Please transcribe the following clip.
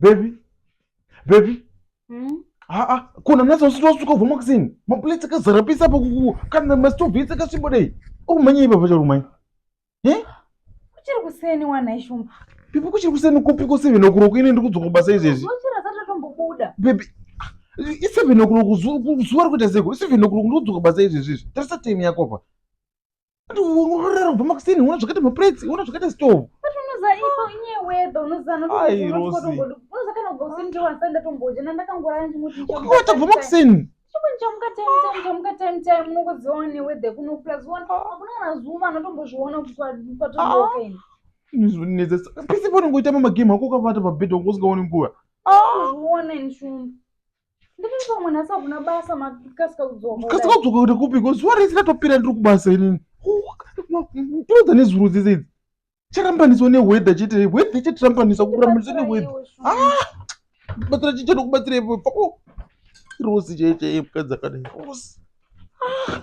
Baby, baby. Aa, kona nhasi usati wasuka kubva makuseni. Maplates akazara pese apa kana mastovhu ese akasviba dai. Ukumhanya ipapa chauri kumhanya. Eh? Kuchiri kuseni wana ishumba. Pipi kuchiri kuseni kupi ko 7 o'clock ine ndiri kudzoka kubasa izvezvi. Zuva rasati ratombobuda. Baby, i7 o'clock zuva rikuita seiko? I7 o'clock ndiri kudzoka basa izvezvi izvi. Tarisa time yako apa. Unorara kubva makuseni, uona zvakaita maplates, uona zvakaita stove. But unoza ipo inyaya weather unoza Ai, Rosie. unoza kana kubva kuseni ndiwo asati ndatombodya ndakangorara ndingoti Ukawata kubva makuseni. Chimwe chamuka time time chamuka time time unongozivawo neweather kuno plus one hakuna kana zuva anotombozviona kuti kwatodoka ini. Nezvinetsa. Pese paunongoita mamagame ako ukavata pabhedha wanga usingaoni nguva. Kuzviona ini shumba. Ndiri pamwe nhasi hakuna basa makasika kudzoka. Kasika kudzoka kuti kupiko zuva rese ratopera ndiri kubasa inini. Ndinoudza nezuro dzese idzi. Charambaniswa neweather chete. Weather chatirambanisa kurambaniswa neweather. Ah! Batsira chicha ndokubatsira ipo. Pako. Rosi chaiye chaiye mukadzi akadai. Rosi. Ah!